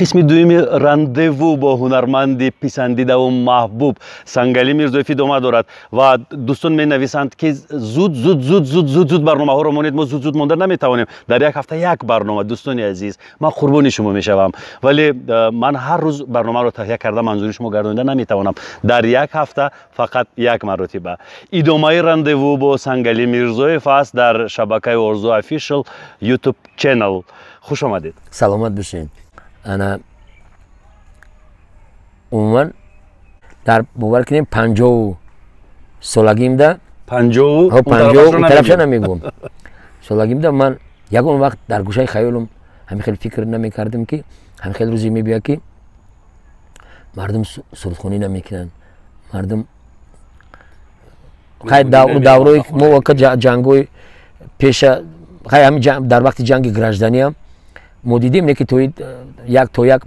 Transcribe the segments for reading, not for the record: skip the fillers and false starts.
Қисми дуюми рандеву бо ҳунарманди писандидаву маҳбуб Сангалӣ Мирзоев идома дорад ва дӯстон менависанд, ки зуд, зуд, зуд, зуд, зуд, зуд барномаҳоро монед. Мо зуд, зуд монда наметавонем, дар як ҳафта як барнома. Дӯстони азиз, ман қурбони шумо мешавам, вале ман ҳар рӯз барномаро таҳия карда манзури шумо гардонида наметавонам. Дар як ҳафта фақат як маротиба. Идомаи рандеву бо Сангалӣ Мирзоев аст дар шабакаи Орзу Official YouTube channel. Хуш омадед. Саломат бошед. Ана, умуман, дар бовар кунем, 50 солагимда 50? 50 тарафша намегӯм, солагимда ман ягон вақт дар гӯшаи хаёлам ҳамин хел фикр намекардам, ки ҳамин хел рӯзе мебиёяд, ки мардум сурудхонӣ намекунанд. Мардум хай, даврои мо, ҷангҳои пеша, хай, ҳамин дар вақти ҷанги гражданиам мо дидем, не ки як то як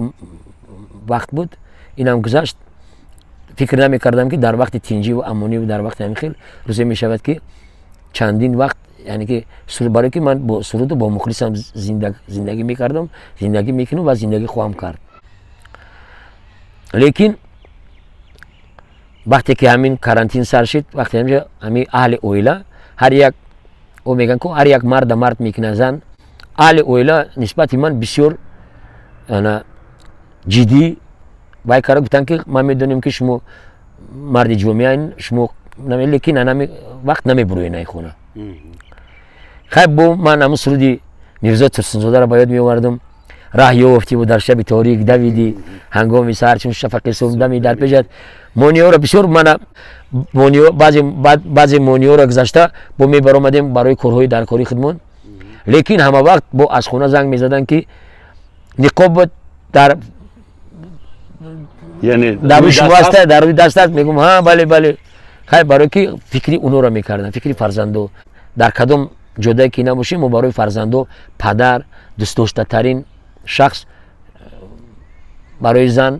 вақт буд, инам гузашт. Фикр намекардам, ки дар вақти тинҷиву амониву дар вақти ҳамин хел рӯзе мешавад, ки чандин вақт, яъне ки барое ки ман бо суруду бо мухлисам зиндагӣ мекардам, зиндагӣ мекунам ва зиндагӣ хоҳам кард. Лекин вақте ки ҳамин карантин сар шид, вақте ҳамин аҳли оила, ҳар як о мегӯянд ку, ҳар як марда мард мекунад зан, аҳли оила нисбати ман бисёр ҷиддӣ вай карда, гуфтанд, ки ман медонем, ки шумо марди ҷомеаин шумо, лекин анами вақт намебуроен ай хона. Хай, бо ман ҳамун суруди Мирзо Турсунзодаро ба ёд меовардам: «Раҳ ёфтиву дар шаби торик давидӣ, ҳангоми саҳар чун шафақи субҳ дами дар пешат монеҳоро бисёр мана баъзе монеҳоро гузашта бо мебаромадем барои корҳои даркории худмон». Лекин ҳама вақт бо аз хона занг мезаданд, ки ниқоб дар дар рӯи шумо аст, дар рӯи даст аст. Мегӯм: «Ҳа, бале, бале». Хай, барое ки фикри онҳоро мекардам, фикри фарзандо. Дар кадом ҷодае ки набошем, мо барои фарзандо падар дӯстдоштатарин шахс барои зан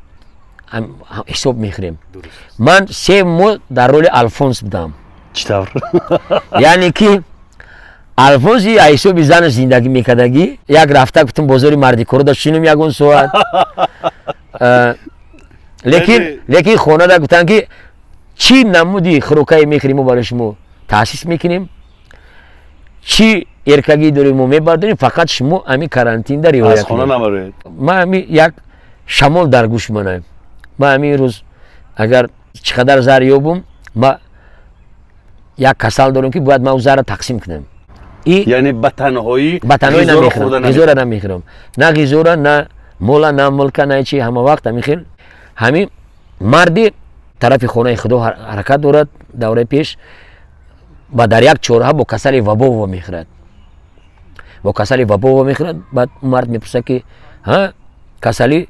ҳисоб мехӯрем. Ман 3 моҳ дар роли Алфонс будам. Чӣ тавр? Яъне ки Алфонси ҳисоби зан зиндагӣ мекардагӣ. Як рафта гуфтам, бозори мардикоро шинем ягон соат, лекин хонада гуфтанд, ки чӣ намуди хӯрокае мехӯрем, мо барои шумо таъсис мекунем, чӣ эркагӣ дорем, мо мебардорем, фақат шумо ҳамин карантинда риоя. Ман ҳами як шамол дар гӯш манам. Ман ҳамин рӯз агар чӣ қадар зар ёбум, ма як касал дорем, ки бояд ман зарра тақсим кунам. Яъне ба танҳоӣ? Ба танҳоӣ намехӯрам, ғизора намехӯрам, на ғизора, на мола, на мулка, на чи. Ҳама вақт ҳамин хел ҳамин марди тарафи хонаи худо ҳаракат дорад. Давраи пеш ва дар як чораҳа бо касали вабо вомехӯрад, бо касали вабо вомехӯрад. Баъд мард мепурсад, ки ҳа, касалӣ,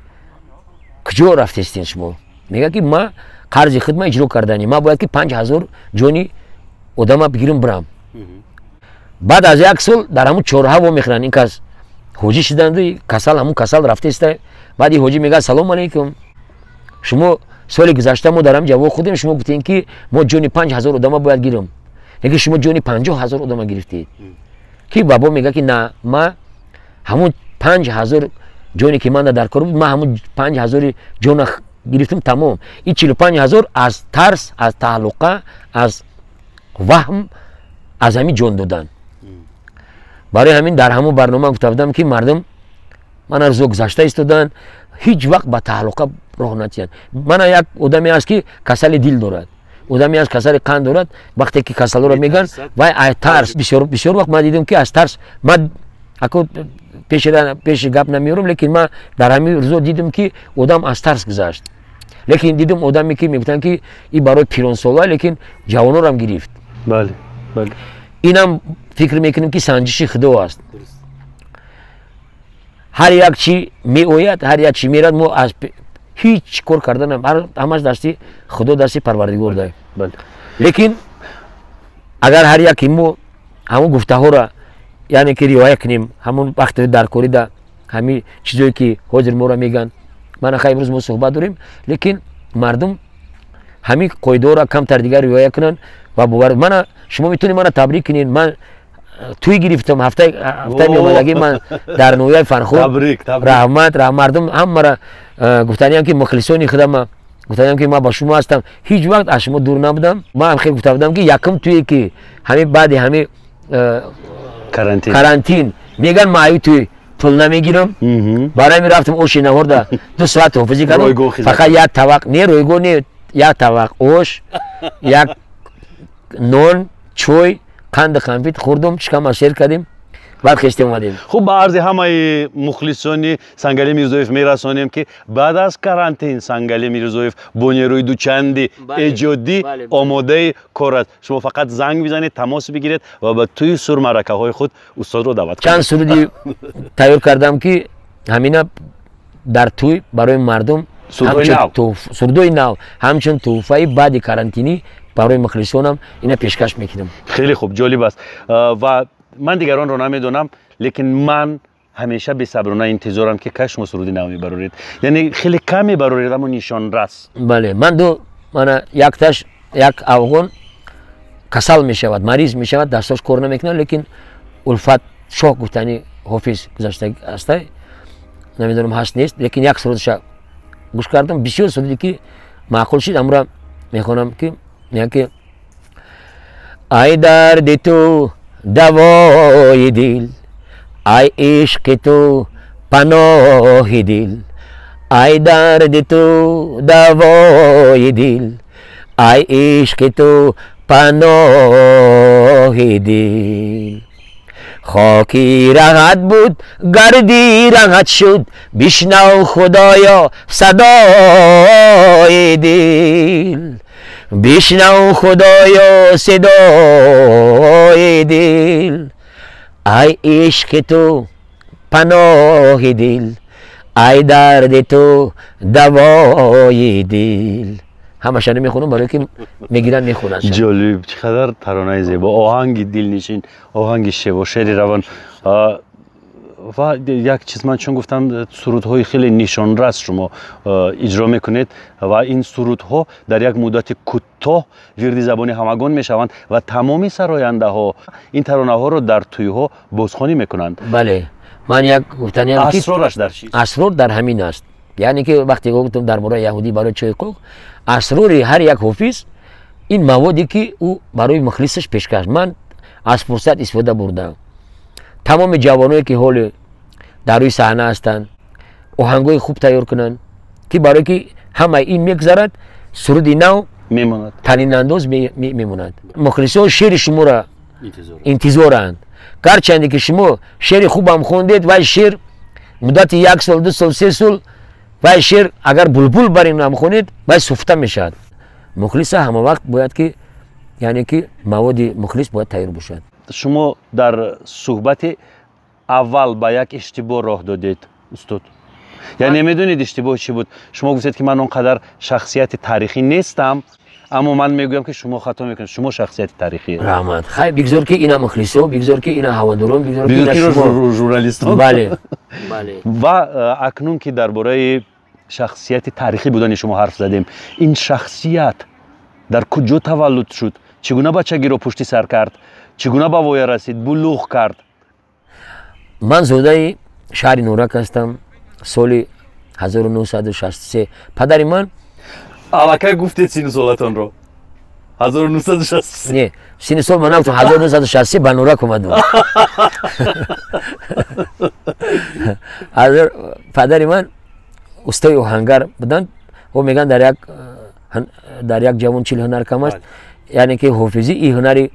куҷо рафтестин шумо? Мегӯяд, ки ма қарзи худма иҷро кардани, ма бояд ки 5000 ҷони одама бигирам, бирам. Баъд аз як сол дар ҳамун чораҳа вомехӯранд. Ин кас ҳоҷӣ шиданду касал, ҳамун касал рафтеста. Баъд ҳоҷӣ мегӯяд: «Салому алайкум, шумо соли гузашта мо дар ҳамин ҷо вохӯрдем, шумо гуфтем, ки мо ҷони 5000 одама бояд гирам, лекин шумо ҷони 50 000 одама гирифтед». Ки бабо мегӯяд, ки на, ма ҳамун 5000 ҷоне ки манда дар кор буд, ман ҳамун 5000-и ҷона гирифтам, тамом. Ин 45 000 аз тарс, аз таҳлуқа, аз ваҳм, аз ҳамин ҷон додан. Барои ҳамин дар ҳамон барнома гуфта будам, ки мардум мана рӯзо гузашта истоданд, ҳеҷ вақт ба таҳлуқа роҳ натиҳанд. Мана як одаме аст, ки касали дил дорад, одаме аст, касали қанд дорад. Вақте ки касалоро мегӯянд, вай ай тарс бисёр бисёр вақт ман дидам, ки аз тарс. Ман ако пеши гап намеёрам, лекин ман дар ҳамин рӯзо дидам, ки одам аз тарс гузашт. Лекин дидам одаме, ки мегуфтанд, ки и барои пиронсола, лекин ҷавонорам гирифт. Бале, бале. Инам фикр мекунем, ки санҷиши худо аст. Ҳар як чӣ меояд, ҳар як чӣ мерад, мо аз ҳеҷ кор кардан, ҳамаш дасти худо, дасти Парвардигор дай. Лекин агар ҳар яке мо ҳамон гуфтаҳоро, яъне ки риоя кунем, ҳамон вақти даркорида ҳамин чизое ки ҳозир моро мегӯянд, мана хай, имрӯз мо суҳбат дорем, лекин мардум ҳамин қоидаҳоро камтар дигар риоя кунанд ва бовар. Мана шумо метавонед мана табрик кунед, ман Тӯй гирифтам, ҳафтаи меомадагӣ ман дар ноҳияи Фархор. Раҳмат, мардум ҳамаро гуфтаниям, ки мухлисони худама гуфтаниям, ки ман ба шумо ҳастам, ҳеҷ вақт аз шумо дур набудам. Ман хеле гуфта будам, ки якум тӯе ки ҳамин баъди ҳамин карантин меган, ман аю тӯй пул намегирам. Барои ҳамин рафтам, оши наҳорда 2 соат ҳофизӣ кардам, фақат як тавақ, не ройгон, не, як тавақ ош, як нон, чой, қанди қанфит хӯрдум, шикама сер кардем, баъд хестем, омадем. Хуб, ба арзи ҳамаи мухлисони Сангали Мирзоев мерасонем, ки баъд аз карантин Сангали Мирзоев бо нерӯи дучанди эҷодӣ омодаи кор аст. Шумо фақат занг бизанед, тамос бигиред ва ба тӯи сурмаъракаҳои худ устодро даъват кунед. Чанд суруди тайёр кардам, ки ҳамина дар тӯй барои мардум, сурудҳои нав, ҳамчун тӯҳфаи баъди карантинӣ барои мухлисонам ина пешкаш мекунам. Хеле хуб, ҷолиб аст. Ва ман дигаронро намедонам, лекин ман ҳамеша бесаброна интизорам, ки кай шумо суруди нав мебароред. Яъне хеле кам мебароред, аммо нишонрас. Бале, ман ду мана якташ, як афғон касал мешавад, мариз мешавад, дастош кор намекунад, лекин Улфат Шоҳ гуфтани ҳофиз гузашта ҳастай, намедонам ҳаст нест, лекин як сурудша гӯш кардам, бисёр суруде ки маъқул шид, амра мехонам, ки мегӯяд ки: ай дарди ту давои дил, ай ишқи ту паноҳи дил, ай дарди ту давои дил, ай ишқи ту паноҳи дил, хоки раҳат буд, гарди раҳат шуд, бишнав, худоё, садои дил, бишнав, худоё, садои дил, ай ишқи ту паноҳи дил, ай дарди ту давои дил. Ҳамаша намехонам, барое ки мегиранд, мехонанд. Ҷолиб, чӣ қадар таронаи зебо, оҳанги дилнишин, оҳанги шево, шеъри равон. Ва як чиз, ман чун гуфтам, сурудҳои хеле нишонрас шумо иҷро мекунед ва ин сурудҳо дар як муддати кӯтоҳ вирди забони ҳамагон мешаванд ва тамоми сарояндаҳо ин таронаҳоро дар тӯйҳо бозхонӣ мекунанд. Бале, ман як гуфтаниам, ки асрораш дар чист? Асрор дар ҳамин аст, яъне ки вақте гуфтам дар бораи яҳудӣ барои чойи қоқ, асрори ҳар як ҳофиз ин маводе ки ӯ барои мухлисаш пешкаш. Ман аз фурсат истифода бурдам, тамоми ҷавоное ки ҳоле дар рӯи саҳна ҳастанд, оҳангҳои хуб тайёр кунанд, ки барое ки ҳамаи ин мегузарад, суруди нав мемонад, танинандоз мемонад. Мухлисон шеъри шуморо интизоранд. Гарчанде ки шумо шеъри хубам хондед, вай шеър муддати як сол, 2 сол, 3 сол, вай шеър агар булбул бар ин ҳам хонед, вай суфта мешавад. Мухлиса ҳама вақт бояд ки, яъне ки маводи мухлис бояд тайёр бошад. Шумо дар суҳбати аввал ба як иштибоҳ роҳ додед, устод. Яъне медонед иштибоҳ чӣ буд? Шумо гуфтед, ки ман он қадар шахсияти таърихӣ нестам, аммо ман мегӯям, ки шумо хато мекунед, шумо шахсияти таърихӣ. Раҳмат. Хай, бигзор ки ина мухлисо, бигзор ки ина ҳаводорон, бигзор ки ина шумо журналистон. Бале, бале. Ва акнун ки дар бораи шахсияти таърихӣ будани шумо ҳарф задем, ин шахсият дар куҷо таваллуд шуд, чӣ гуна бачагиро пушти сар кард, чӣ гуна ба воя расид, булуғ кард? Ман зодаи шаҳри Норак ҳастам, соли 1963. Падари ман Аллакай гуфтед сину солатонро, 1963. Не, сини сол ман нагуфтам, 1963 ба Норак омадам. Падари ман устои оҳангар буданд. О, мегӯянд, дар як ҷавон 40 ҳунар кам аст, яъне ки ҳофизӣ и ҳунари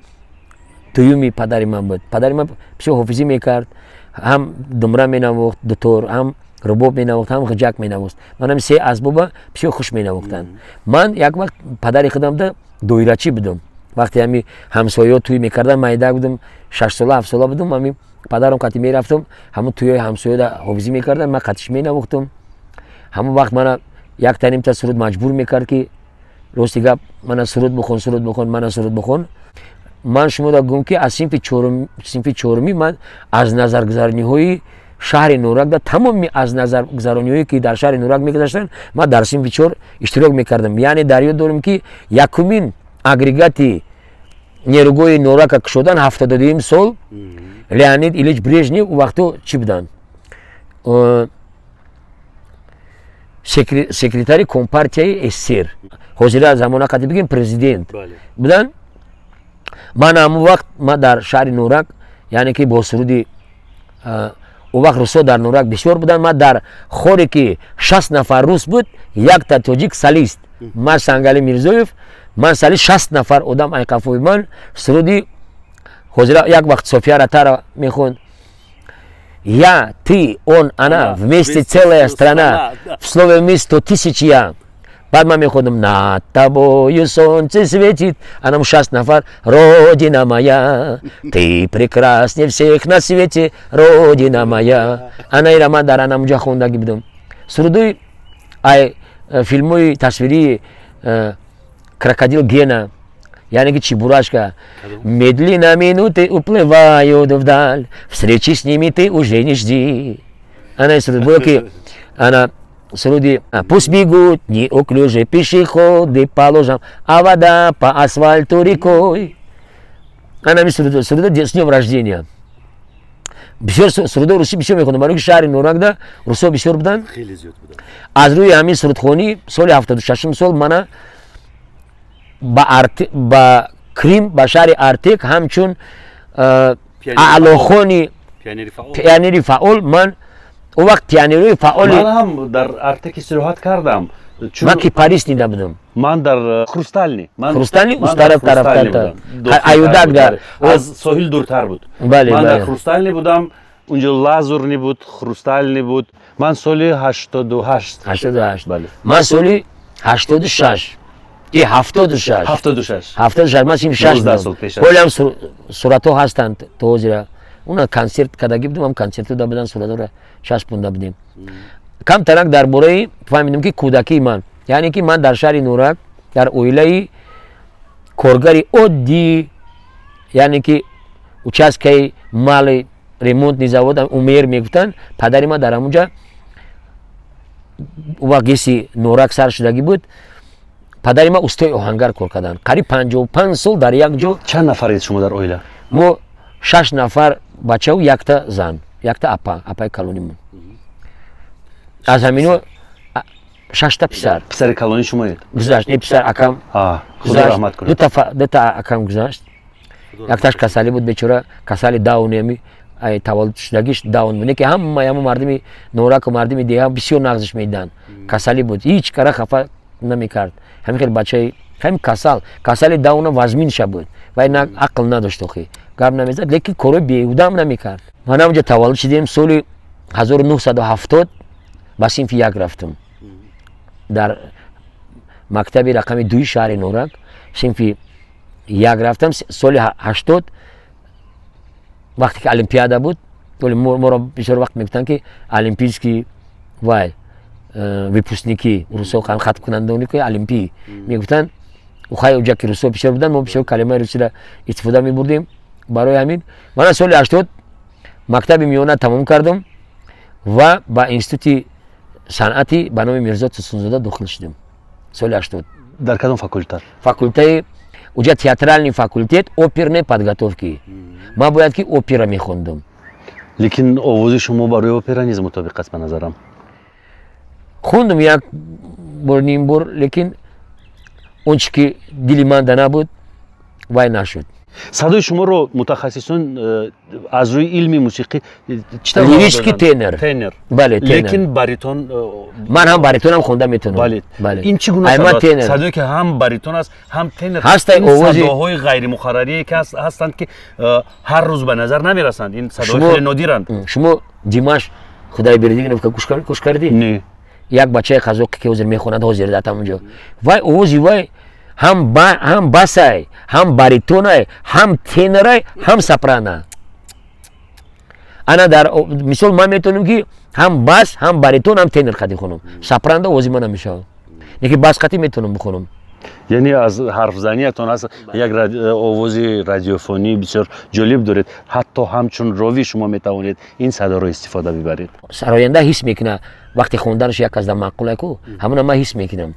дуюми падари ман буд. Падари ман бисёр ҳофизӣ мекард, ҳам думра менавохт, дутор, ҳам рубоб менавохт, ҳам ғиҷак менавохт. Манам се асбоба бисёр хуш менавохтанд. Ман як вақт падари худамда доирачӣ будам. Вақте ҳами ҳамсояҳо тӯй мекарданд, майда будам, 6 сола, 7 сола будам, ҳами падарам қати мерафтам, ҳамон тӯйҳои ҳамсояда ҳофизӣ мекарданд, ман қатиш менавохтам. Ҳамон вақт мана як танимта суруд маҷбур мекард, ки рости гап, мана суруд бихон, суруд бихон, мана суруд бихон. Ман шуморо гӯм, ки аз синфи чорумӣ ман аз назаргузарониҳои шаҳри Норак, да тамоми аз назаргузарониҳое ки дар шаҳри Норак мегузаштанд, ман дар синфи чор иштирок мекардам. Яъне дар ёд дорам, ки якумин агрегати Нерӯгоҳи Норака кушодан 72-юм сол, Леонид Ильич Брежнев у вақто чӣ буданд? Секретари компартияи СССР, ҳозира замона қади бигем, президент буданд. Ман ҳамон вақт ман дар шаҳри Норак, яъне ки бо суруди, он вақт русҳо дар Норак бисёр буданд, ман дар хоре ки 60 нафар рус буд, якта тоҷик солист, ман, Сангали Мирзоев, ман солист, 60 нафар одам айқафои ман суруди ҳозира як вақт София Ротара мехонд: «Я, ты, он, она, вместе целая страна, в слове мы 100 000 я». Баъд ман мехондам: «Над тобою солнце светит», анам 60 нафар: «Родина моя, ты прекраснее всех на свете, родина моя». Ана ира ман дар анамуҷа хондагӣ будам. Сурудои ай филмҳои тасвирии «Крокодил Гена», яъне ки Чебурашка: «Медленно минуты уплывают вдаль, встречи с ними ты уже не жди». Ана суруд буд ки ана суруди «Пусть бегут неуклюже пешеходы по лужам, а вода по асфальту рекой». Ана ми суруд, суруд «С днем рождения». Бисёр сурудои русӣ бисёр мехондам, барои ки шаҳри Норакда русҳо бисёр буданд. Аз рӯи ҳамин сурудхонӣ соли 76-ум сол мана ба Крим, ба шаҳри Артек, ҳамчун аълохони, пионери фаъол. Ман он вақт пионерои фаъоли Ман ҳам дар Артек истироҳат кардам. Ман Кипарис дида будам. Ман дар Хрустальный. Хрустальный устараф тарафтар, Аюдаг дар Аз соҳил дуртар буд. Бале. Ман дар Хрустальный будам, унҷо Лазурный буд, Хрустальный буд. Ман соли 88. 88. Ман соли 86 и 76. 76. 76, ман синфи шаш. Ҳолиам суратҳо ҳастанд то ҳозира. Уна консерт кардагӣ будем, ҳам консертҳо да будан, суратҳоро часпонда будем. Камтарак дар бораи фаҳмидем ки кӯдакии ман, яъне ки ман дар шаҳри Нурак дар оилаи коргари оддӣ, яъне ки участкаи малый ремонтный завод, УМР мегуфтанд, падари ман дар ҳамунҷа, у вақт ГЭСи Норак сар шудагӣ буд, падари ман устои оҳангар кор карданд қариб 55 сол дар як ҷо. Чанд нафаред шумо дар оила? Мо шаш нафар бачаву якта зан, якта апа, апаи калонимон. Аз ҳамино шашта писар. Писари калони шумоед? Гузашт, не, писар акам. Худо раҳмат кунад. Дута акам гузашт, якташ касалӣ буд, бечора, касали даунеми, таваллуд шудагиш даун буд, не ки ҳамаи ҳама мардими Нораку мардими деҳа бисёр нағзиш медиданд. Касалӣ буд, ҳеҷ кара хафа намекард. Ҳамин хел бачаи ҳамин касал, касали дауна вазминша буд, вай ақл надошт, охи гап намезад, лекин корҳои беҳудаам намекард. Ман ҳамҷа таваллуд шудем. Соли 1970 ба синфи як рафтам дар мактаби рақами дуи шаҳри Норак, синфи як рафтам. Соли 80, вақте ки олимпиада буд, моро бисёр вақт мегуфтанд ки олимпийский вай выпускники, русо хатмкунандони ки олимпий мегуфтанд. Ухай, уҷа ки русо бисёр буданд, мо бисёр калимаи русиро истифода мебурдем. Барои ҳамин мана соли 80 мактаби миёна тамом кардам ва ба институти санъати ба номи Мирзо Турсунзода дохил шудем соли 80. Дар кадом факултет? Факултаи уҷа театральный факультет оперной подготовки. Ман бояд ки опера мехондам. Лекин овози шумо барои опера низ мутобиқ аст, ба назарам. Хондум як бор, ним бор, лекин он чи ки дили манда набуд, вай нашуд. Садои шуморо мутахассисон аз рӯи илми мусиқӣ чӣ тавр? Лирический тенор. Тенор. Бале. Лекин баритон? Ман ҳам баритонам хонда метавонам. Бале, ин чӣ гуна садо, садое ки ҳам баритон аст, ҳам тенор? Ҳастай овози садоҳои ғайримуқаррарие ки ҳастанд, ки ҳар рӯз ба назар намерасанд. Ин садоҳои хеле нодиранд. Шумо Димаш Худайбердиевка гӯш кардӣ? Не. Як бачаи қазоқе ки ҳозир мехонад, ҳозир дар ҳамонҷо, вай овози вай ҳам басай, ҳам баритонай, ҳам тенорай, ҳам сопрано. Ана дар мисол ман метавонем ки ҳам бас, ҳам баритон, ҳам тенор қати хонам. Сопранда овози ман намешавад, лекин бас қати метавонам бихонам. Яъне аз ҳарфзаниятон аст, як овози радиофонии бисёр ҷолиб доред. Ҳатто ҳамчун ровӣ шумо метавонед ин садоро истифода бибаред. Сароянда ҳис мекунад вақти хонданаш як аз да маъқулай ку, ҳамона ман ҳис мекунам.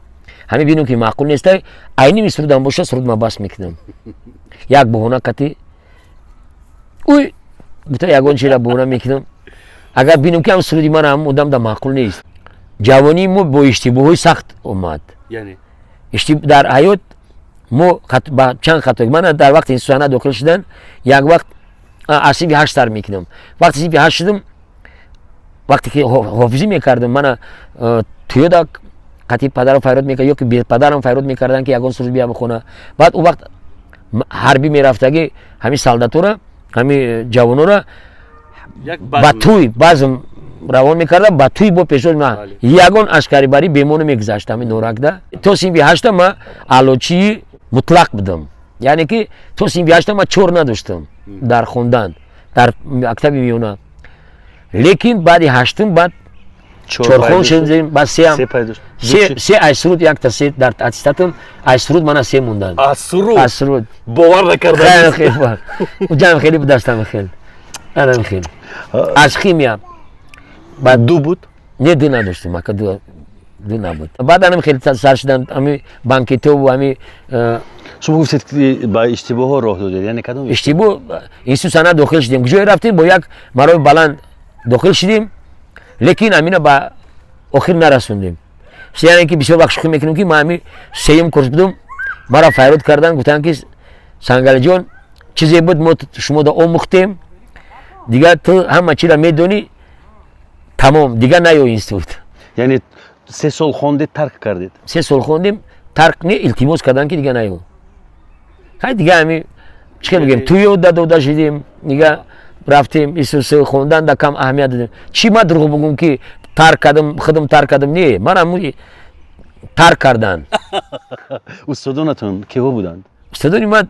Ҳамин бинам ки маъқул нестай, айними сурудам боша, суруд ма бас мекунам. Як баҳона қати уй гуфта ягон чира баҳона мекунам. Агар бинам ки ҳам суруди ман ҳам одам да маъқул нест. Ҷавонии мо бо иштибоҳҳои сахт омад. Дар ҳаёт мо чанд хато. Ман дар вақти институт дохил шудан як вақт аз синфи 8 сар мекунам. Вақти синфи 8 шудам, вақте ки ҳофизӣ мекардам, мана туёда қати падарам файрод мекард ё ки падарам файрод мекарданд ки ягон суруд бия бихона. Баъд он вақт ҳарбӣ мерафтаги ҳамин солдатора, ҳамин ҷавонора ба тӯй базм равон мекардам, ба тӯй бо пешоз ман ягон ашкарибарӣ бемоно мегузашт ҳамин Норакда. То синфи 8 ман аълочии мутлақ будам. Яъне ки то синфи 8 ман чор надоштам дар хондан дар мактаби миёна. Лекин баъди 8 баъд чорхон шудем, баъд сеам се аз суруд якта се дар аттестатам аз суруд мана се монданд. Аз суруд? Аз суруд. Бовар накардам. Уҷам хеле будастам хел. Анам хел. Аз химия. Баъд ду буд? Не, ду надоштем, ака ду набуд. Баъд анам хеле сар шудан ами банкетову ами. Шумо гуфтед ки ба иштибоҳҳо роҳ додед, яъне кадом иштибоҳ? Институт санъат дохил шудем. Куҷое рафтем? Бо як мароми баланд дохил шудем, лекин амина ба охир нарасондем. Яъне ки бисёр вақт шӯхӣ мекунем ки ман ами сеюм курс будум, маро файрод карданд, гуфтанд ки Сангалиҷон, чизе буд мо шумода омӯхтем, дигар ту ҳама чиро медонӣ, тамом, дигар наё институт. Яъне 3 сол хондед, тарк кардед? 3 сол хондем, тарк не, илтимос карданд ки дигар наё. Хай дигар ами чӣ хел бигем, туё дода шудем, дигар рафтем исусе хондан да кам аҳамият додем. Чӣ ман дурӯғ бигӯм ки тарк кардам, худам тарк кардам? Не, ман ҳамун тарк кардан. Устодонатон киҳо буданд? Устодони ман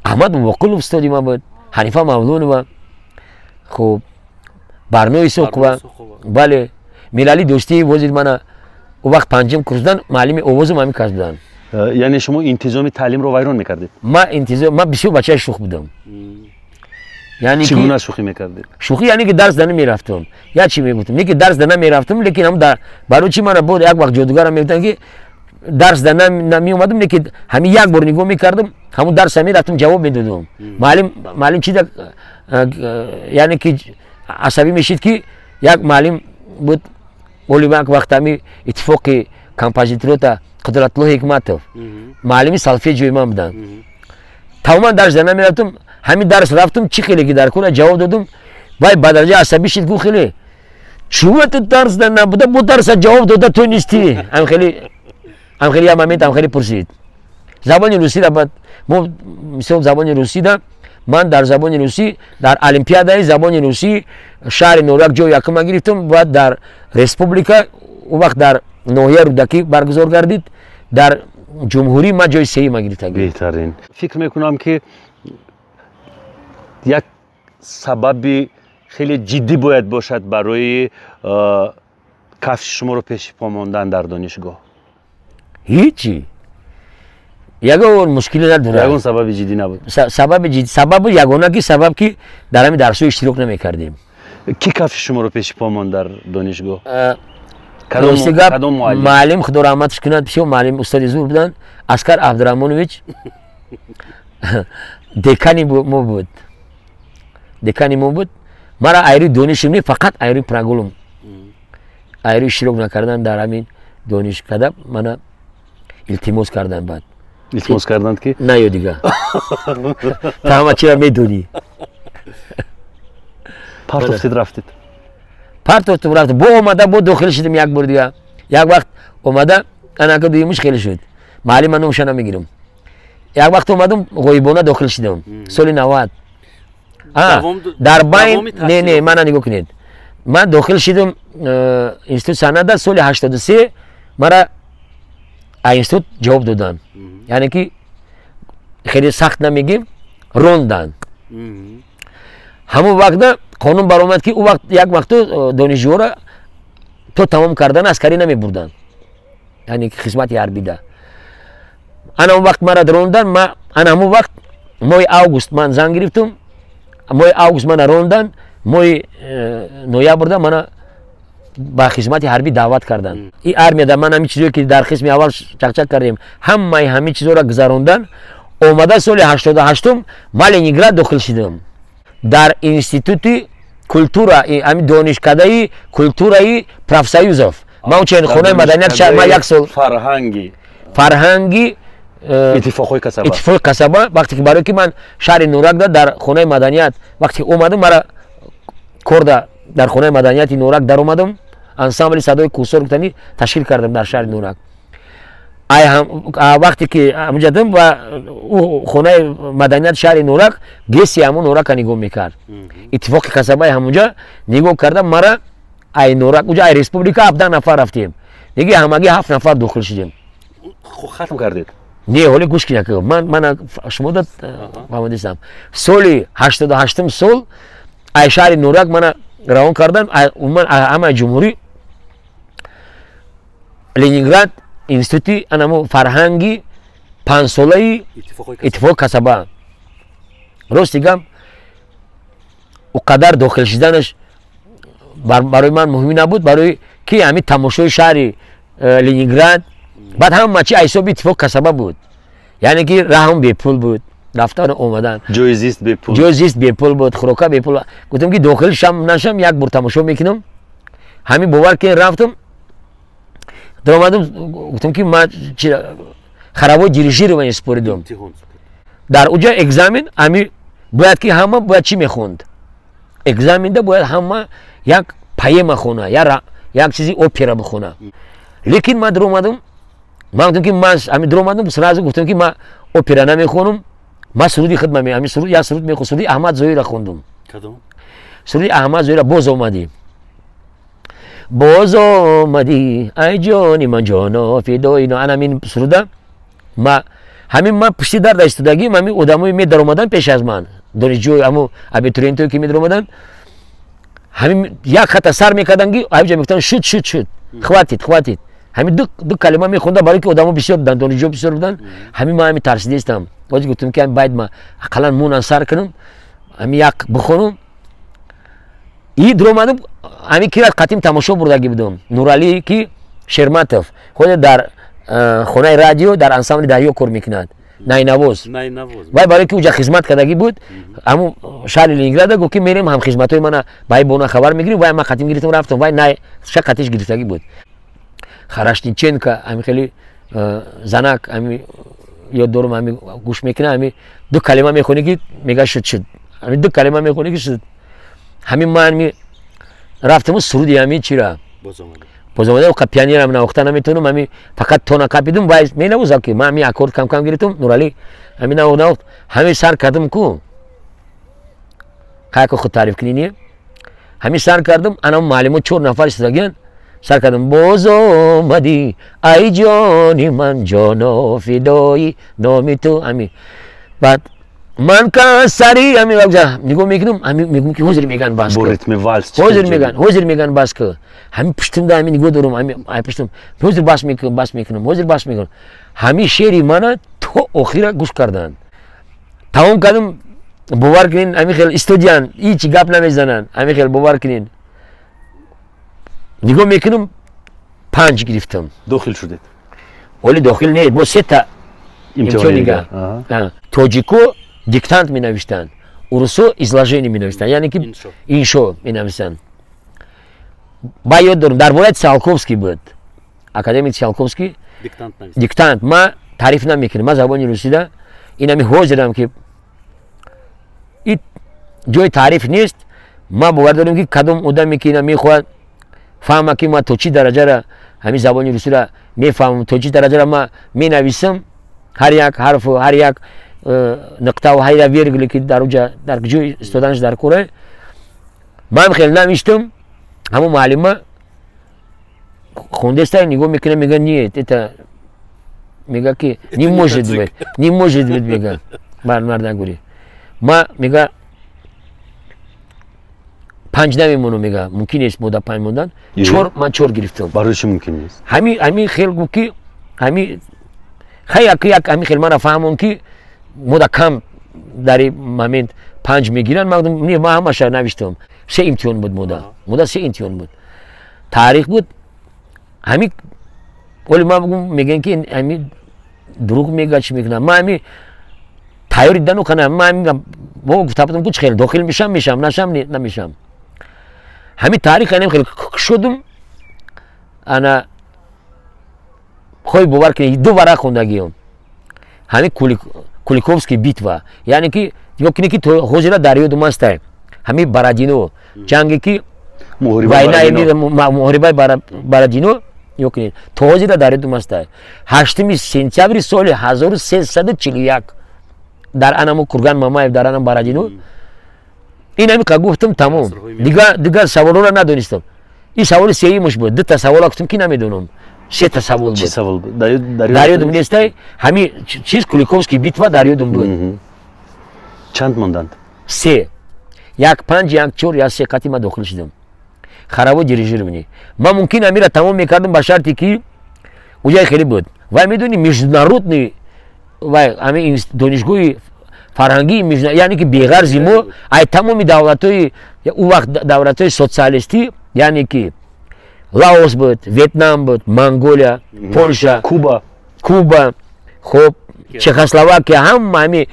Аҳмад Мубоқулов устоди ман буд, Ҳанифа Мавлонова, хуб Барно Исоқова, бале, Мирали Дӯстиев возир мана он вақт 5-м курс будан, муаллими овозам ҳамин кас буданд. Яъне шумо интизоми таълимро вайрон мекардед? Ман интизом, ман бисёр бачаи шӯх будам. Чӣ гуна шӯхӣ мекардед? Шӯхӣ яъне ки дарс да намерафтам. Я чӣ мегуфтам? Не ки дарс да намерафтам, лекин ҳам дар барои чӣ мана буд як вақт ҷодугарам мегуфтанд ки дарс да намеомадам, лекин ҳамин як бор нигоҳ мекардам, ҳамон дарса мерафтам, ҷавоб медодам. Муаллим чӣ яъне ки асабӣ мешид ки як муаллим буд, оли як вақт ҳами иттифоқи композиторота Қудратулло Ҳикматов, муаллими солфеҷиои ман буданд. Тамоман дарс да намерафтам, ҳамин дарс рафтам, чӣ хеле ки дар кора ҷавоб додам, вай ба дараҷа асабӣ шид, гуфт хеле чума ту дарс да набуда, бо дарса ҷавоб дода ту нистӣ. Ҳам хеле як момент ҳам хеле пурсид. Забони русида баъд мо мисол забони русида ман дар забони русӣ дар олимпиадаи забони русӣ шаҳри Норак ҷои якума гирифтам, баъд дар республика он вақт дар ноҳияи Рӯдакӣ баргузор гардид, дар ҷумҳурӣ ман ҷои сеюма гирифта. Беҳтарин. Фикр мекунам ки як сабаби хеле ҷиддӣ бояд бошад барои кафши шуморо пеши по мондан дар донишгоҳ. Ҳичи, ягон мушкиле надорад. Ягон сабаби ҷиддӣ набуд? Сабаби ҷиддӣ, сабабу ягона ки сабаб ки дар ҳамин дарсҳо иштирок намекардем. Кӣ кафши шуморо пеши по монд дар донишгоҳ? Рости гап, муаллим, худо раҳматш кунад, бисёр муаллим устоди зур буданд, Аскар Абдураҳмонович, декани мо буд. Декани мо буд. Мара айрӯи донишим не, фақат айрӯи прогулам, айрӯи иштирок накардан дар ҳамин донишкада мана илтимос карданд. Баъд илтимос карданд ки наё дига, ту ҳама чиро медонӣ. Партофтед, рафтед? Партофтум, рафтем, бо омада бо дохил шудем як бор дига. Як вақт омада анака дуюмиш хеле шуд, муаллим ман номша намегирам. Як вақт омадам, ғоибона дохил шудам соли 90 дар байн. Не, мана нигоҳ кунед, ман дохил шудам институт санъата соли 83. Мара а институт ҷавоб доданд, яъне ки хеле сахт намегем, ронданд. Ҳамон вақта қонун баромад ки ӯ вақт як вақто донишҷӯҳоро то тамом кардан аскарӣ намебурданд, яъне хизмати ҳарбида. Ана он вақт мара рондан. Ана ҳамон вақт моҳи август ман зан гирифтам. Моҳи август мана рондан, моҳи ноябрда мана Ба хизмати ҳарбӣ даъват карданд. И армияда ман ҳамин чизое, ки дар қисми аввал чақчақ кардем, ҳамаи ҳамин чизоро гузарондан омада, соли 88-ум ман Ленинград дохил шидам, дар институти культура, ҳамин донишкадаи культураи профсоюзов. Ман чен хонаи маданият, ман як сол фарҳанги фарҳанги иттифоқҳои касаба. Иттифоқи касаба. Вақте ки, барое ки ман шаҳри Нуракда дар хонаи маданият вақте ки омадам, мара корда дар хонаи маданияти Нурак даромадам, ансамбли «Садои кӯҳсор» гуфтани ташкил кардам дар шаҳри Нурак. Вақте ки ҳамҷадам ва ӯ хонаи маданият шаҳри Нурак, ГЭСи ҳамун Нурака нигоҳ мекард, иттифоқи касабаи ҳамунҷа нигоҳ карда, мара ай Нурак, уҷа ай республика 17 нафар рафтем, диги ҳамагӣ ҳафт нафар дохил шудем. Хатм кардед? Не, ҳоли гӯш кина, ман шумо да фаҳмидистам. Соли 88-ум сол ай шаҳри Нурак мана равон кардан, умуман ҳамаи ҷумҳурӣ, Ленинград, институти анамо фарҳанги панҷсолаи иттифоқи касаба. Рости гап, о қадар дохил шуданаш барои ман муҳим набуд, барои ки ҳамин тамошои шаҳри Ленинград, баъд ҳама чи ҳисоби иттифоқи касаба буд, яъне ки раҳам бепул буд, рафтану омадан. Ҷои зист бепул. Ҷои зист бепул буд, хӯрока бепул. Гуфтам, ки дохил шам нашам, як бор тамошо мекунам. Ҳамин, бовар кунед, рафтам, даромадам, гуфтам, ки ман хоровое дирижирование споридам. Дар уҷа экзамен ҳами бояд, ки ҳама бояд чӣ мехонд? Экзаменда бояд ҳама як поэма хона, як чизи опера бихона. Лекин ман даромадам, ман гуфтам, ки ман ҳами даромадам, сразу гуфтам, ки ман опера намехонам, ман суруди хидма, ҳами суруд, як суруд мехон. Суруди Аҳмад Зоира хондум, суруди Аҳмад Зоира «Боз омадӣ, боз омадӣ, ай ҷони ман, ҷоно фидоино». Ана ҳамин суруда ма ҳамин ман пушти дар истодагим, ҳамин одамои медаромадан пеш аз ман, донишҷӯи, ҳамо абитуриентое, ки медаромадан, ҳамин як хата сар мекардан, ки ҳамиҷа мегуфтан: «Шуд, шуд, шуд, хватит, хватит». Ҳамин ду калима мехонда, барои ки одамо бисёр буданд, донишҷӯ бисёр буданд. Ҳамин ман ҳамин тарсидистам. Боз гуфтам, ки байд ма ақаллан мунан сар кунам, ҳамин як бихонам. И дуромадам, ҳамин кират қатим тамошо бурдагӣ будам, Нуралӣ ки Шерматов, худ дар хонаи радио дар ансамбли «Дарё» кор мекунад, найнавоз. Вай барои ки уҷа хизмат кардагӣ буд, ҳамун шаҳри Ленинграда, гуфт, ки мерем, ҳамхизматҳои мана баи бона хабар мегирим. Вай ман қатим гирифтам, рафтам, вай най ша қатиш гирифтагӣ буд. Харашниченко, ҳами хеле занак, ҳами ёд дорум, ҳами гӯш мекунад, ҳами ду калима мехонӣ, ки мега: «Шуд, шуд». Ҳами ду калима мехонӣ, ки шуд. Ҳамин ман ҳами рафтаму суруди ҳами чира «Бозомада», пианинам навохта наметавонам, ҳами фақат тона қапидум, вай менавозад, ки ман ҳами аккорд кам кам гирифтам, Нуралӣ ҳами навохт, навохт, ҳами сар кардам ку, қаяко худ таъриф кунӣ, не, ҳами сар кардам, ана муаллимо чор нафар истодагиян, сар кардам: «Боз омадӣ, ай ҷони ман, ҷоно фидои номи ту». Ҳами баъд ман касари ҳами нигоҳ мекунам, ҳами мегӯм, ки ҳозир меган бас Бо ритми вальс. Ҳозир меган, ҳозир меган бас ку. Ҳами пуштимда ҳами нигоҳ дорам, ҳами ай пуштим, ҳозир бас мекунам, бас мекунам, ҳозир бас мекунам. Ҳами шеъри мана то охира гӯш карданд. Тамом кардам, бовар кунед, ҳами хел истодиян, ҳеҷ гап намезананд. Ҳами хел, бовар кунед, нигоҳ мекунам, 5 гирифтам. Дохил шудед? Ҳоли дохил не, бо сета имтиҳони дигар. Тоҷико диктант менавиштанд, урусо изложение менавиштанд, яъне ки иншо менависанд. Ба ёд дорам, дар бораи Циолковский буд, академик Циолковский диктант. Ма таъриф намекунам, ма забони русида инами ҳозирам, ки и ҷои таъриф нест. Ма бовар дорем, ки кадом одаме, ки ина мехоҳад фаҳма, ки ма то чӣ дараҷара ҳамин забони русиро мефаҳмам, то чӣ дараҷара ма менависам, ҳар як ҳарфу ҳар як нуқтаву ҳар як вергуле, ки дар уҷа дар ҷои истоданаш дар кора. Ман хеле навиштам, ҳамон муаллима хондеста, нигоҳ мекунам, мега: «Нет, это», мега, ки «не может быть, не может быть», мега, мардагури ма, мега, 5 намемонам, мега, мумкин нест мода 5 мондан. Чор, ман 4 гирифтам. Барои чӣ мумкин нест? Ҳами хел гуфт, ки ҳами хай як як ҳами хел мана фаҳмон, ки мода кам дар ин момент 5 мегиранд. Ман гуфтам: «Не, ман ҳамаша навиштам». Се имтиҳон буд мода, се имтиҳон буд. Таърих буд. Ҳами оли ман бугум, мегӯям, ки ҳами дурӯғ мега, чӣ мекунам. Ман ҳами тайёр дидану кана, ман мо гуфта будам, ки хеле дохил мешам, мешам, нашам, намешам. Ҳами таърих анем хеле шудум. Ана хоҳи, бовар кунед, ду варақ хондагиём. Ҳами Куликовский битва, яъне ки нигоҳ кунед, ки то ҳозира дар ёдум ҳастай ҳами Бородино ҷанге, ки муҳорибаи Бородино. Нигоҳ кунед, то ҳозира дар ёдум ҳастай. 8 сентябри соли 1341 дар анамо Курган Мамаев, дар анам Бородино. Ин ҳами ка гуфтам, тамом, дигар саволҳоро надонистам. Ин саволи сеюмаш буд. Дута савола гуфтам, ки намедонам. Сета савол буд, дар ёдум нестай. Ҳами чиз, Куликовский битва, дар ёдум буд. Чанд монданд? Се. 1 5, 1 4, 1 3 қати ман дохил шудам. Хоровое дирижирование. Ман мумкин амира тамом мекардам, ба шарте ки уҷай хеле буд. Вай, медони, международный, вай ҳами донишгоҳи фарҳангии, яъне ки беғарзи мо ай тамоми давлатҳои ӯ вақт, давлатҳои социалистӣ, яъне ки Лаос буд, Ветнам буд, Монголия, Польша, Куба. Куба, хоб, Чехословакия, ҳама ҳами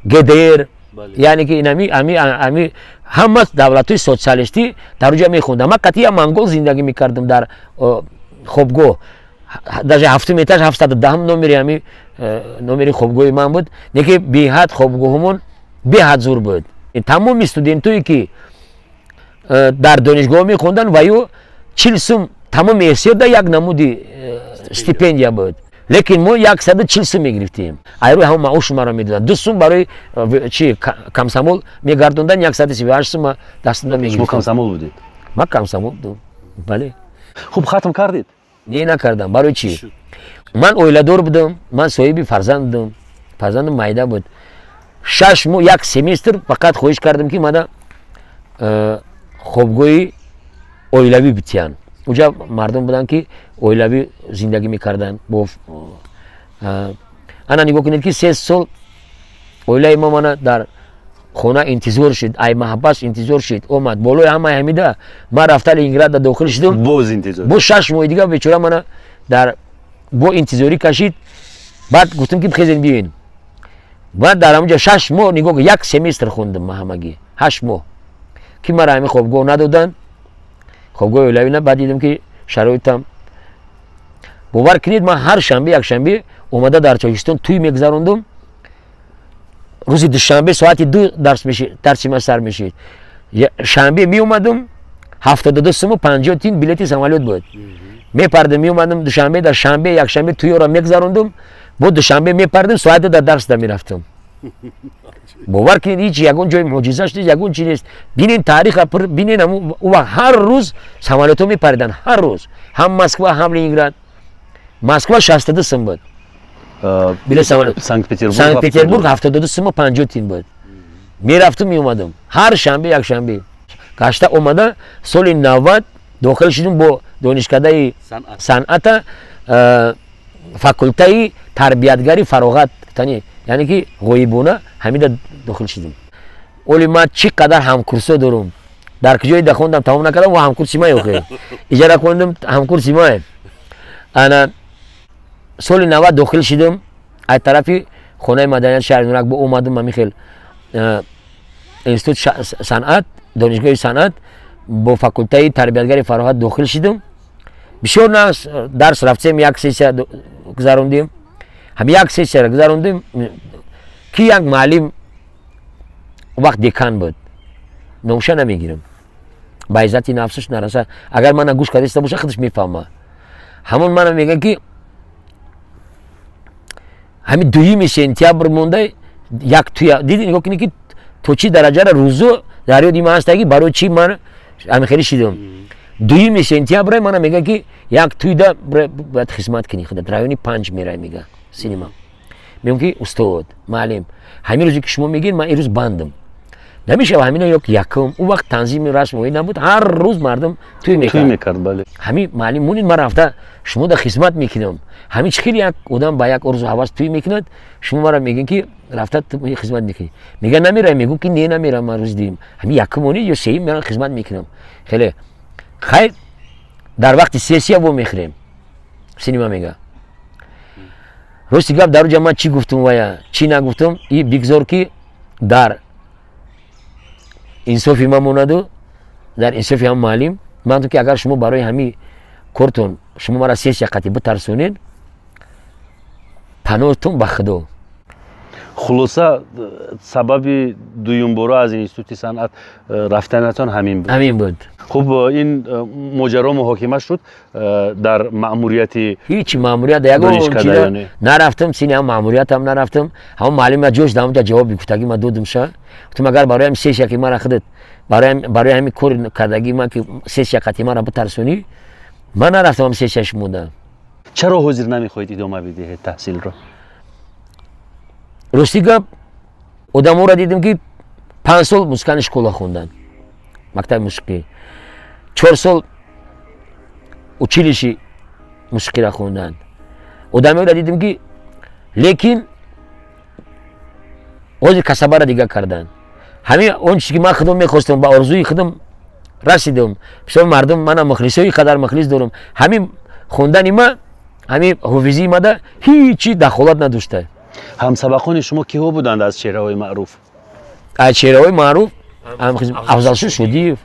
ГДР, яъне ки инами ами ҳама давлатҳои социалистӣ дар уҷа мехондам. Ман қатъия монгол зиндагӣ мекардам дар хобгоҳ, даже ҳафтум этаж, 710-ум номери, ҳами номери хобгоҳи ман буд. Неки беҳад хобгоҳумон беҳад зур буд. Тамоми студентое, ки дар донишгоҳ мехонданд, ва ё 40 сум, тамоми СССР як намуди стипендия буд, лекин мо 140 сум мегирифтем. Айрӯи ҳама маошу маро медоданд, 2 сум барои чи комсомол мегардондан, 138 сума дастунда мегирифтем. Комсомол будед? Ман комсомол будам, бале. Хуб, хатм кардед? Не, накардам. Барои чӣ? Ман оиладор будам, ман соҳиби фарзанд будам, фарзандам майда буд. 6 моҳ, як семестр фақат хоҳиш кардам, ки мана хобгоҳи оилавӣ битиянд. Уҷа мардум буданд, ки оилавӣ зиндагӣ мекарданд. Бо ана нигоҳ кунед, ки 3 сол оилаи мо мана дар хона интизор шуд, ай маҳбас интизор шуд, омад болои ҳамаи ҳамида. Ман рафта Ленинграда дохил шудам. Боз интизор. Боз 6 моҳи дига бечора мана дар бо интизорӣ кашид. Баъд гуфтам, ки бихезен, биёин. Баъд дар ҳамунҷа 6 моҳ, нигоҳ, як семестр хондам ма, ҳамагӣ 8 моҳ, ки мара ҳамин хобгоҳ надоданд, хобгоҳи оилавӣ на. Баъд дидам, ки шароитам, бовар кунед, ман ҳар шанбе, якшанбе омада дар Тоҷикистон тӯй мегузарондум. Рӯзи душанбе соати 2 дарси ман сар мешид. Шанбе меомадам, 72 суму 50 тин билети самолёт буд, мепардам, меомадам душанбе, дар шанбе, якшанбе тӯёро мегузарондум, бо душанбе мепардам, соати 2 дар дарсда мерафтам. Бовар кунед, ҳеҷ ягон ҷои мӯъҷизаш нест, ягон чи нест. Бинен таъриха, бинен, ӯ вақт ҳар рӯз самолётҳо мепариданд, ҳар рӯз, ҳам Москва, ҳам Ленинград. Москва 62 сум буд билет самолёт. Санкт-Петербург 72 суму 50 тин буд. Мерафтум, меомадам ҳар шанбе, якшанбе гашта омада. Соли 90 дохил шудум бо донишкадаи санъата, факултаи тарбиятгари фароғат, яъне ки ғоибона ҳамида дохил шудем. Оли ман чӣ қадар ҳамкурсо дорум, дар куҷое да хондам, тамом накардам ва ҳамкурси май, охе иҷара хондам, ҳамкурси май. Ана соли 90 дохил шудам, аз тарафи хонаи маданияти шаҳри Нурак бо омадам ҳамин хел институт санъат, донишгоҳи санъат, бо факултаи тарбиятгари фароғат дохил шудам. Бисёр дарс рафтем, як сессия гузарондем. Ҳами як сессияро гузарондем, ки як муаллим вақт декан буд, номша намегирам, ба иззати нафсаш нараса, агар мана гӯш кардаиста боша, худаш мефаҳма. Ҳамон мана мегӯяд, ки ҳами 2 сентябр монда як туя диди. Нигоҳ кунед, ки то чӣ дараҷара рӯзо дар ёди ман ҳастаги, барои чӣ ман ҳами хеле шидам. 2 сентябра мана мегӯяд, ки як туйда бояд хизмат кунӣ, худат райони панҷ мерай, мега синема. Мегӯям, ки устод муаллим, ҳамин рӯзе ки шумо мегӯед, ман ирӯз бандам, намешава. Ҳамина ё якум, он вақт танзими расмоӣ набуд, ҳар рӯз мардум тӯй мекард. Ҳамин муаллим монед, ман рафта шумо да хизмат мекунам. Ҳамин чӣ хеле як одам ба як орзу ҳавас тӯй мекунад, шумо мара мегӯед, ки рафта хизмат мекунӣ? Мега, намерам. Мегӯм, ки не, намерам, ман рӯзи дуюм, ҳамин якум монед ё сеюм, мерам, хизмат мекунам. Хеле хайр. Дар вақти сессия во мехӯрем. Синема мега. Рости гап, дар уҷа ман чӣ гуфтум вая, чӣ нагуфтум, и бигзор ки дар инсофи ман монаду дар инсофи ҳам муаллим. Ман ки агар шумо барои ҳамин кортон шумо мара сессия қатӣ битарсонед, паноҳтон ба Худо. Хулоса, сабаби дуюмбора аз институти санъат рафтанатон ҳамин буд? Ҳамин буд. Хуб, ин моҷаро муҳокима шуд дар маъмурияти? Ҳеҷ маъмурият ягон нарафтам, сини ҳам маъмуриятам нарафтам. Ҳамон муаллима ҷош дар ҳамонҷа ҷавоби гуфтагӣ ма додум ша. Гуфтам, агар барои ҳами сессия ки мара худат барои ҳамин кори кардагӣ ман ки сессия қатӣ мара битарсонӣ, ман нарафтам ҳам сессия шумода. Чаро ҳозир намехоҳед идома бидиҳед таҳсилро? Рости гап, одаморо дидем ки 5 сол музыкальный школа хонданд, мактаби мусиқӣ, 4 сол училище мусиқиро хонданд. Одамеро дидем ки лекин ҳозир касабаро дига карданд. Ҳамин он чизе ки ман худам мехостам, ба орзуи худам расидам. Бисёр мардум мана мухлисои қадар мухлис дорам. Ҳамин хондани ма, ҳамин ҳофизии мада ҳичи дахолат надошта. Ҳамсабақони шумо киҳо буданд аз чеҳраҳои маъруф? Аз чеҳраҳои маъруф Афзалшо Шодиев,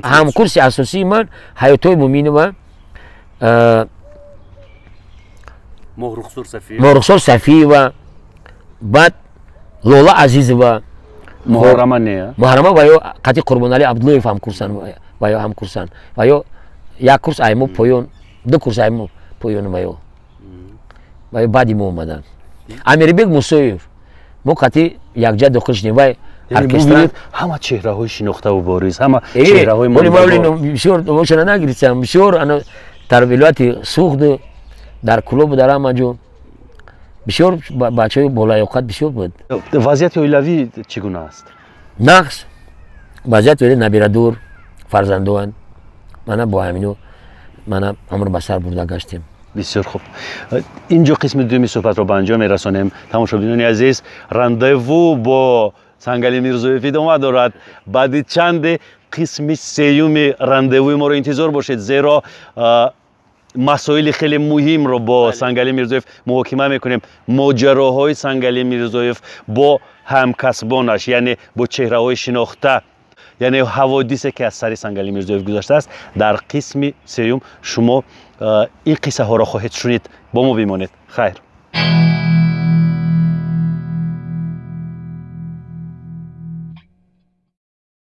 ҳамкурси асосии ман Ҳаётои Муминова, Моҳрухсор Сафиева, баъд Лола Азизова. Муҳаррама не? Муҳаррама ва ё қати Қурбонали Абдуллоев ҳамкурсан, ва ё ҳамкурсан, ва ё як курс аймо поён, 2 курс аймо поён, ва ё баъди мо омаданд. Амирбек Мусоев, мо қати якҷа дохил шудем, вай оркестр. Ҳама чеҳраҳои шинохтаву бориз, ҳама чеҳраҳои бисёр ошона нагирифтам, бисёр ана дар вилояти Суғд, дар клубу, дар ҳама ҷо бисёр бачаҳои болаёқат бисёр буд. Вазъияти оилавӣ чӣ гуна аст? Нақс вазъияти оилавӣ, набирадур, фарзандоанд. Мана бо ҳамино мана амр ба сар бурда гаштем. Бисёр хуб, инҷо қисми дуюми суҳбатро ба анҷом мерасонем. Тамошобинони азиз, рандеву бо Сангали Мирзоев идома дорад. Баъди чанде қисми сеюми рандевуи моро интизор бошед, зеро масоили хеле муҳимро бо Сангали Мирзоев муҳокима мекунем. Моҷароҳои Сангали Мирзоев бо ҳамкасбонаш, яъне бо чеҳраҳои шинохта, яъне ҳаводисе ки аз сари Сангали Мирзоев гузаштааст. Дар қисми сеюм шумо ин қиссаҳоро хоҳед шунид. Бо мо бимонед. Хайр.